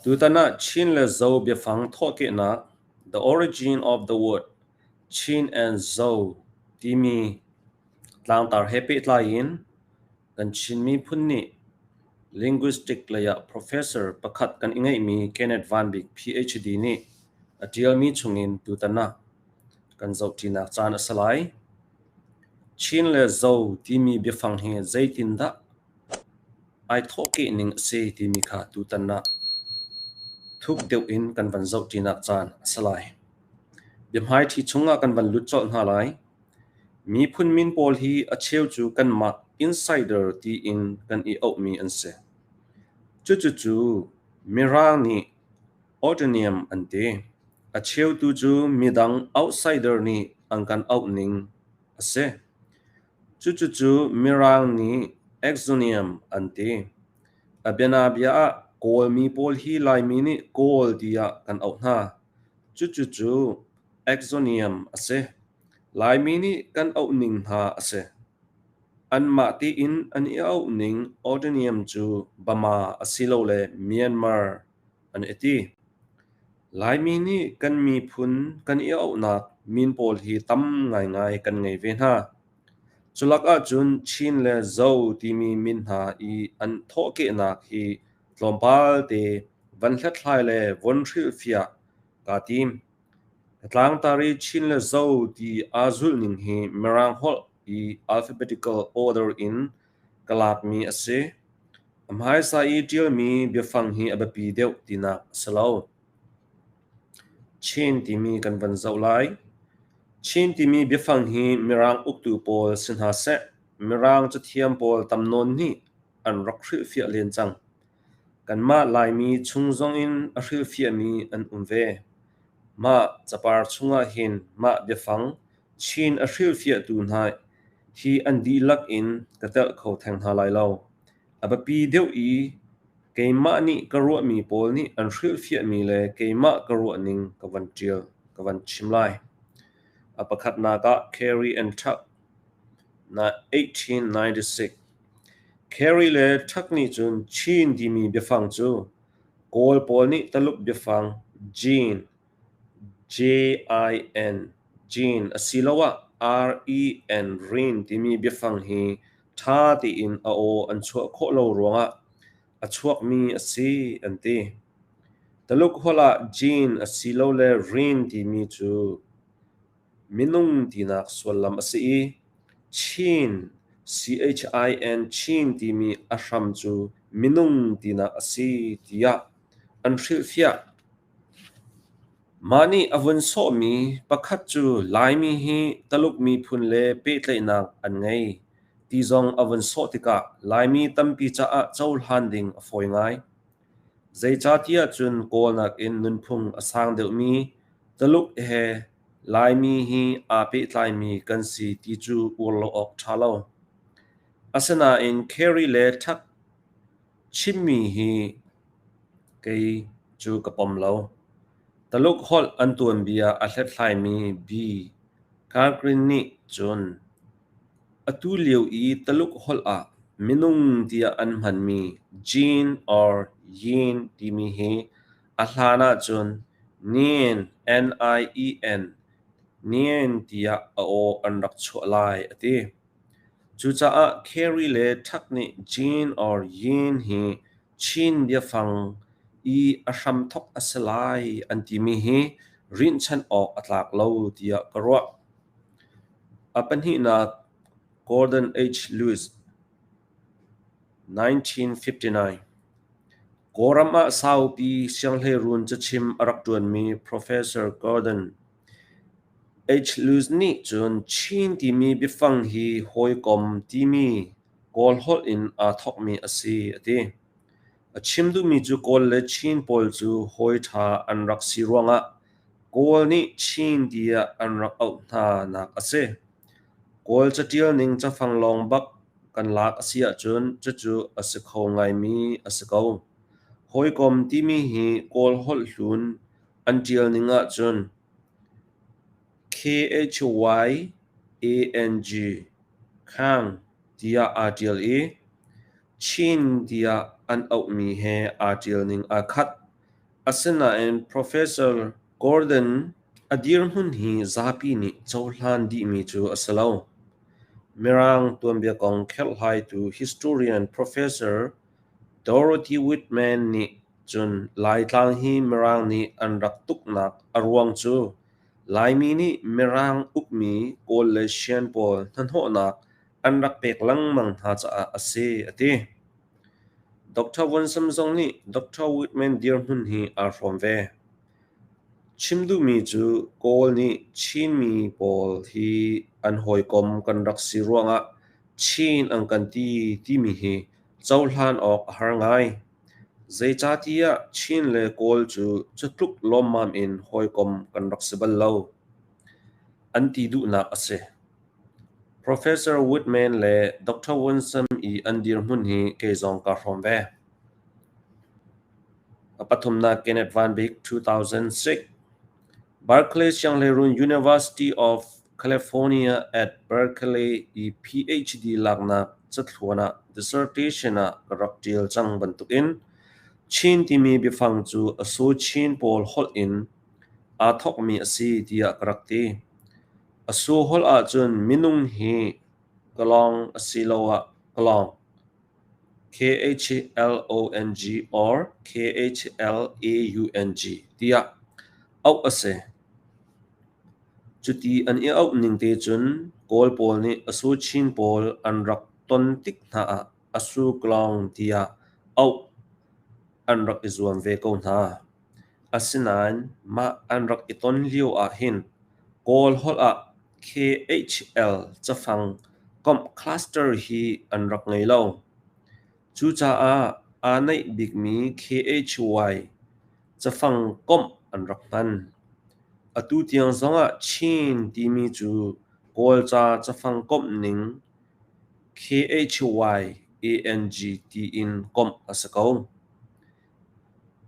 Tutan ah Chin le Zo biafang thawhkehnak (The Origin of the Word Chin and Zo) timi tlangtar he pehtlai in kan Chin miphun nih linguistic lei ah professor pakhat kan i ngeihmi Kenneth Van Bik PhD nih a ṭialmi chungin tutan ah kan zohṭinak caan a si lai. Chin le Zo timi biafang hi zeitindah ai thawhkeh ning a si timi kha tutan ah thuk deuh in kan van zohṭinak caan a si lai. Biahmaiṭhi chungah kan van lut colh hna lai. Miphun min pawl hi a cheu cu kanmah insider tiin kan i auhmi an si. Cucucu Mirang nih autonym an ti. A cheu tu cu midang outsider nih an kan auh ning a si. Cucucu Mirang nih exonym an ti. A bianabia ah Kawlmi pawl hi Laimi nih Kawl tiah kan auh hna. Cucucu exonym a si. Laimi nih kan auhning hna a si. Anmah tein an i auhning autonym cu Bama asilole Myanmar an i ti. Laimi nih kan miphun kan i auhnak min pawl hi tam ngaingai kan ngei ve hna. Culak ahcun Chin le Zo timi min hna i an thawhkehnak hi tlawmpal te van hlathlai le von hrilhfiah kaa tim. Ka tlangtar i Chin le Zo ti aa zulhning hi Mirang holh i alphabetical order in ka lakmi a si. A hmaisa i ṭialmi biafang hi a biapi deuh tinak a si lo. Chin timi kan van zoh lai. Chin timi biafang hi Mirang uktu pawl si hna seh, Mirang cathiam pawl tam nawn nih an rak hrilhfiah len cang. Kanmah Laimi chung zongin a hrilhfiahmi an um ve. Mah capar chungah hin mah biafang Chin a hrilhfiahtu hna hi an dihlak in ka telh kho theng hna lai lo. A biapi deuh i keimah nih ka ruahmi pawl nih an hrilhfiahmi le keimah ka ruahning ka van ṭial, ka van chim lai. A pakhatnak ah Carey and Tuck, 1896. Carey le Tuck nih cun Chin timi biafang cu Kawl pawl nih Taluk biafang Jin J-I-N, Jin asiloah R-E-N, Rin timi biafang hi ṭha tein a aw an chuah khawh lo ruangah a chuakmi a si an ti. Taluk holh ah Jin asilole Rin timi cu minung tinak sullam a si i Chin, C-H-I-N, Chin timi a hram cu minung tinak a si tiah an hrilhfiah. Mah nih a vun sawhmi pakhat cu Laimi hi Taluk miphun le pehtlaihnak an ngei ti zong a vun sawh tikah Laimi tampi caah cohlan ding a fawi ngai. Zeicahtiah cun Kawl nakin nunphung a sang deuhmi Taluk he Laimi hi aa pehtlaimi kan si ti cu uar lo awk ṭha lo. Asinain Carey le Tuck chimmi hi Kei cu ka pom lo. Taluk holh an tuanbia a hlathlaimi B. Kargrin nih cun atu lio i Taluk holh ah minung tiah an hmanmi Jin or Yin timi hi a hlan ahcun Nien N-I-E-N Nien tiah a aw an rak chuah lai a ti. Cucaah Carey le Tuck nih Jin or Yin hi Chin biafang i a hramthawk a si lai an timi hi rinhchanh awk a tlak lo tiah ka ruah. A pahnihnak Gordon H. Lewis, 1959 Kawlram ah saupi sianghleiruun cachim a rak ṭuanmi Professor Gordon H. Lewis nih cun Chin timi biafang hi hawikom timi Kawl holh in aa thawkmi a si a ti. A chim duhmi cu Kawl le Chin pawl cu hawi ṭha an rak si ruangah Kawl nih Chin tiah an rak auh hna nak a si. Kawl caṭial ning cafang lawng bak kan lak a si ahcun cucu a si kho ngaimi a si ko. Hawikom timi hi Kawl holh hlun an ṭial ning ahcun Khyang Khang tiah aa ṭial i Chin tiah an auhmi he aa ṭialning aa khat. Asinain Professor Gordon a dirhmun hi zapi nih cohlan dihmi cu a si lo. Mirang tuanbia kong kherhhlaitu historian Professor Dorothy Whitman nih cun Laitlang hi Mirang nih an rak tuknak a ruang cu Laimi nih Mirang ukmi Kawl le Shan pawl hnahnawhnak an rak pek lengmang hna caah a si, a ti. Dr. Wonsam zong nih Dr. Whitman dirhmun hi aa hrawm ve. Chim duhmi cu Kawl nih Chinmi pawl hi an hawikom kan rak si ruangah Chin an kan ti timi hi cohlan awk a har ngai. Zeicatiah Chin le Kawl cu cutluk lawmmam in hawikom kan rak si bal lo, an ti duhnak a si. Professor Woodman le Dr. Wonsam i an dirhmun hi kei zong kaa hrawm ve. A pathumnak Kenneth Van Bik 2006 Berkeley Sianghleiruun University of California at Berkeley i PhD laknak cathluan ah dissertation ah ka rak ṭial cang bantukin Chin timi biafang cu a Su Chin pawl holh in aa thawkmi a si tiah ka rak ti. A su holh ahcun minung hi kalawng asiloah kalawng Khlong or Khlaung tiah auh a si. Cuti an i auh ning te cun Kawl pawl nih a Su Chin pawl an rak ton tik hna ah a Su Klong tiah auh an rak i zuam ve ko hna. Asinain mah an rak i ton lio ahhin Kawl holh ah KHL cafang komh cluster hi an rak ngei lo. Cucaah aa naih bikmi KHY cafang komh an rak hman. Atu tiang zongah Chin timi cu Kawlca cafang komh ning KHY-ANG tiin komh a si ko.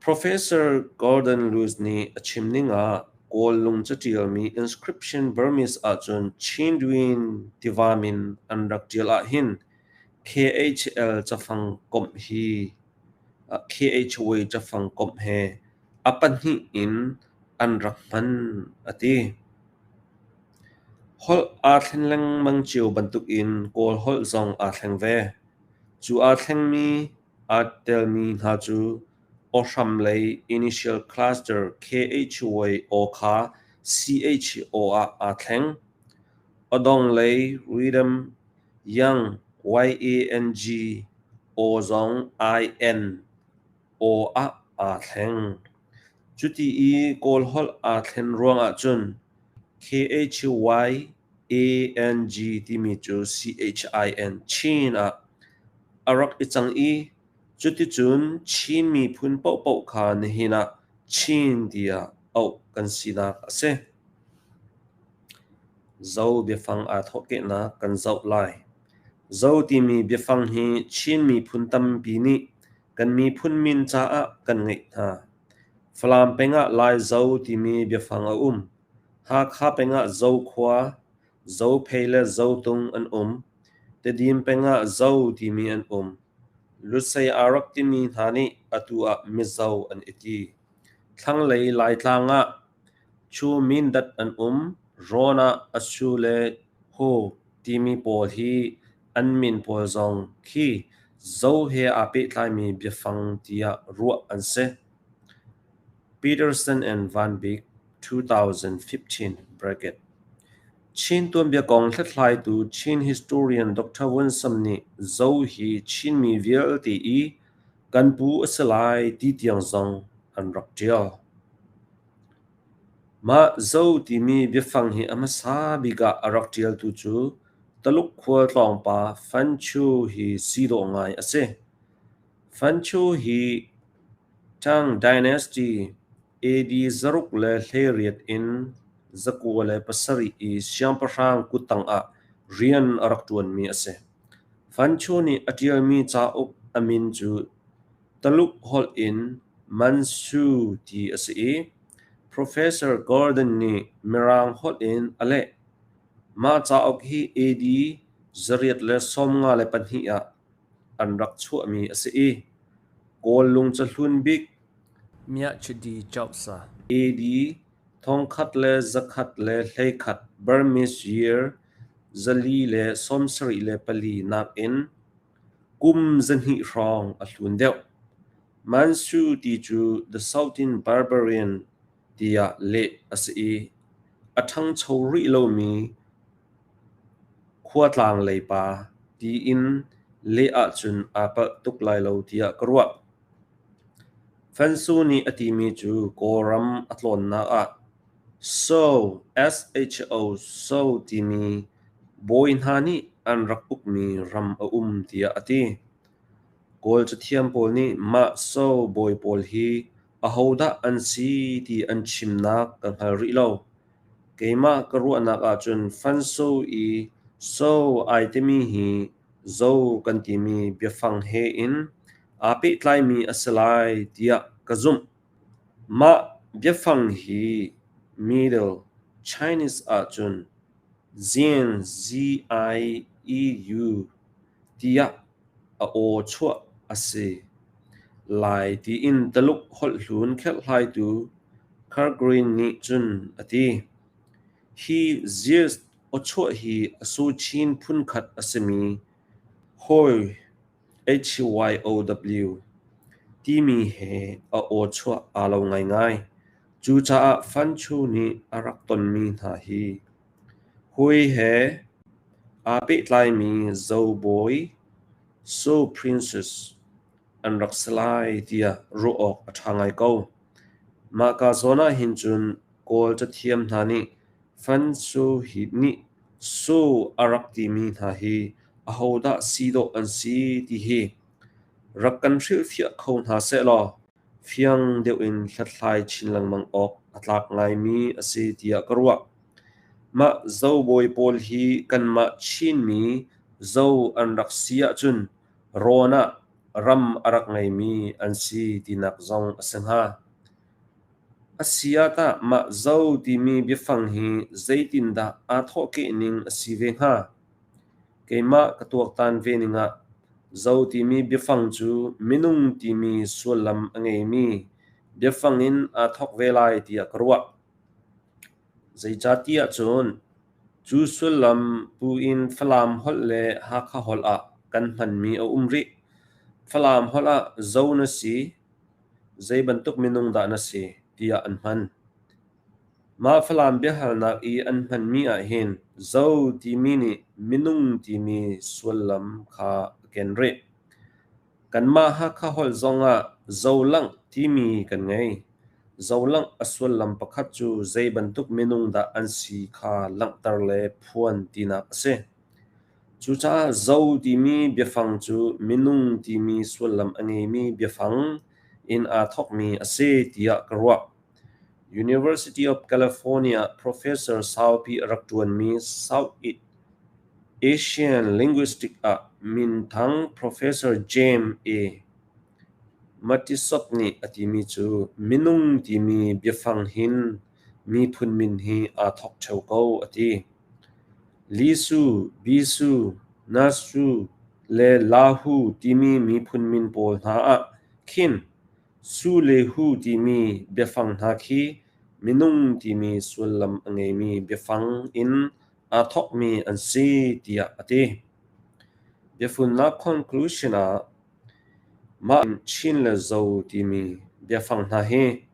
Professor Gordon Lewis nih a chim ning ah Kawl lung caṭialmi inscription Burmese ahcun Chindwin tiva min an rak ṭial ahhin KHL cafang komh hi KHY cafang komh he a pahnih in an rak hman a ti. Holh aa thlen lengmang cio bantukin Kawl holh zong aa thleng ve. Cu aa thlengmi Aa telmi hna cu awhram lei initial cluster KHY aw kha CH aw ah aa thleng. Awdong lei rhythm yang YANG aw zong IN aw ah aa thleng. Cuti i Kawl holh aa thlen ruangah cun KHY ANG timi cu CHIN Chin ah a rak i cang i cuticun Chin miphun paohpaoh kha nihin ah Chin tiah auh kan sinak a si. Zo biafang aa thawhkehnak kan zoh lai. Zo timi biafang hi Chin miphun tampi nih kan miphun min caah kan ngeih hna. Falam peng ah Laizo timi biafang a um. Hakha peng ah Zokhua, Zophei le Zotung an um. Tedim peng ah Zo timi an um. Lusei aa rak timi hna nih atu ah Mizo an i ti. Thlanglei Laitlang ah Chu Mindat an um. Rawn ah Asu le Ho timi pawl hi an min pawl zong khi Zo he aa pehtlaimi biafang tiah ruah an si. Peterson and Van Bik, 2015. Chin tuanbia kong hlathlaitu Chin historian Dr. Vun Sam nih Zo hi Chinmi vialte i kan pu a si lai ti tiang zong an rak ṭial. Mah Zo timi biafang hi a hmasa bik ah a rak ṭialtu cu Taluk khualtlawngpa Fan Chu hi si dawh ngai a si. Fan Chu hi Tang Dynasty AD 618 in 907 i siangpahrang kuttang ah rian a rak ṭuanmi a si. Fan Chu nih a ṭialmi cauk a min cu Taluk holh in Manchu ti a si i Professor Gordon nih Mirang holh in a leh. Mah cauk hi AD 852 ah an rak chuahmi a si i Kawl lungcahlun bik. Myachidi Chauksa. AD 1111 Burmese year 474 nakin kum 200 hrawng a hlun deuh. Manchu ti cu The Southern Barbarian tiah leh a si i a ṭhangcho rih lomi khuatlang lei pa tiin leh ahcun aa palh tuk lai lo tiah ka ruah. Fansu nih a timi cu Kawlram a tlawnnak ah So (SHO) So timi bawi hna nih an rak ukmi ram a um tiah a ti. Kawl cathiam pawl nih mah So bawi pawl hi ahodah an si ti an chimnak ka hngal rih lo. Keimah ka ruahnak ahcun Fanso i So ai timi hi Zo kan timi biafang he in aa pehtlaimi a si lai tiah ka zumh. Mah biafang hi Middle Chinese ahcun Jian Z-I-E-U tiah a aw chuah a si lai tiin Taluk holh hlun kherhhlaitu Karl nih cun a ti. Hi Zeus awchuah hi a suchin phunkhat a simi Hoi HYOW timi he a aw chuah aa lo ngaingai. Cucaah Fanchu nih a rak tonmi hna hi Hui he aa pehtlaimi Zobawi (So Princess) an rak si lai tiah ruah awk a ṭha ngai ko. Mahka zawn ahhin cun Kawl cathiam hna nih Fanchu nih So a rak timi hna hi ahodah si dawh an si ti hi rak kan hrilhfiah kho hna sehlaw fiang deuh in hlathlai chin lengmang awk a tlak ngaimi a si tiah ka ruah. Mah Zobawi pawl hi kanmah Chinmi Zo an rak si ahcun rawn ah ram a rak ngeimi an si tinak zong a si hnga. A si ah tah mah Zo timi biafang hi zeitindah aa thawhkeh ning a si ve hnga? Keimah ka tuaktan ve ning ah Zo timi biafang cu minung timi sullam a ngeimi biafang in aa thawk ve lai tiah ka ruah. Zeicahtiah cun cu sullam pu in Falam holh le Hakha holh ah kan hmanmi a um rih. Falam holh ah Zo na si, zei bantuk minung dah na si tiah an hman. Mah Falam biahalnak i an hmanmi ahhin Zo timi nih minung timi sullam kha a ken rih. Kanmah Hakha holh zongah Zolangh timi kan ngei. Zolangh a sullam pakhat cu zei bantuk minung dah an si kha langhter le phuan tinak a si. Cucaah Zo timi biafang cu minung timi sullam a ngeimi biafang in aa thawkmi a si tiah ka ruah. University of California ah professor saupi a rak ṭuanmi Southeast Asian Linguistics ah minthang Professor James A. Matisoff nih a timi cu minung timi biafang hin miphun min hi aa thawk ṭheo ko a ti. Lisu, Bisu, Nasu le Lahu timi miphun min pawl hna ah khin Su le hu timi biafang hna khi minung timi sullam a ngeimi biafang in aa thawkmi an si tiah a ti. Biafunnak conclusion ah mah Chin le Zo timi biafang hna hi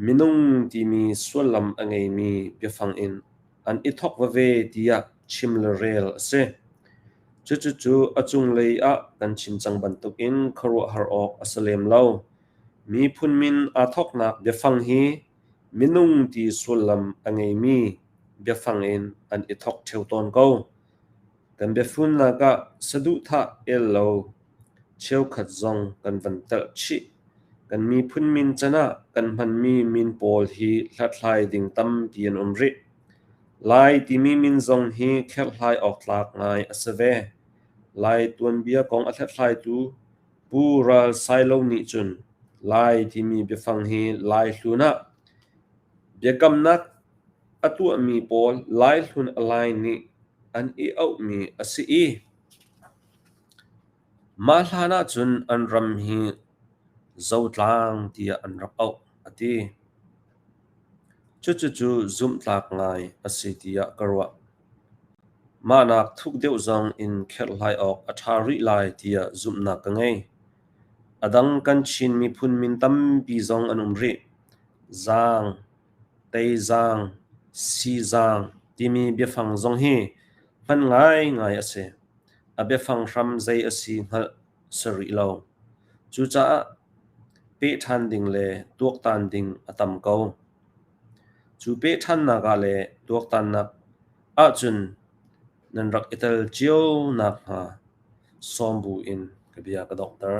minung timi sullam a ngeimi biafang in an i thawk veve tiah chim le rel a si. Cucucu a cunglei ah kan chim cang bantukin khuaruahhar awk a si lem lo. Miphun min aa thawknak biafang hi minung ti sullam a ngeimi biafang in an i thawk ṭheo tawn ko. Kan biafunnak ah saduhthah el lo cheukhat zong kan van telh chih. Kan miphun min can ah kan hmanmi min pawl hi hlathlai ding tampi an um rih. Lai timi min zong hi kherhhlai awk tlak ngai a si ve. Lai tuanbia kong a hlathlaitu Pu Ral Sailo nih cun Lai timi biafang hi Lai hlun ah biakamnak a tuahmi pawl Lai hlun a Lai nih an i auhmi a si i mah hlan ahcun an ram hi. Zotlang tiah an rak auh, a ti. Cucucu zumhtlak ngai a si tiah ka ruah. Mahnak thuk deuh zong in kherhhlai awk a ṭha rih lai tiah zumhnak ka ngei. A dang kan Chin miphun min tampi zong an um rih. Zaang, Teizaang, Sizaang timi biafang zong hi hman ngaingai a si. A biafang hram zei a si hngalh si rih lo. Cucaah peh ṭhan ding le tuaktan ding a tam ko. Cu peh ṭhannak ah le tuaktannak ahcun nan rak i tel cio nakhnga sawm bu in ka bia ka donghter.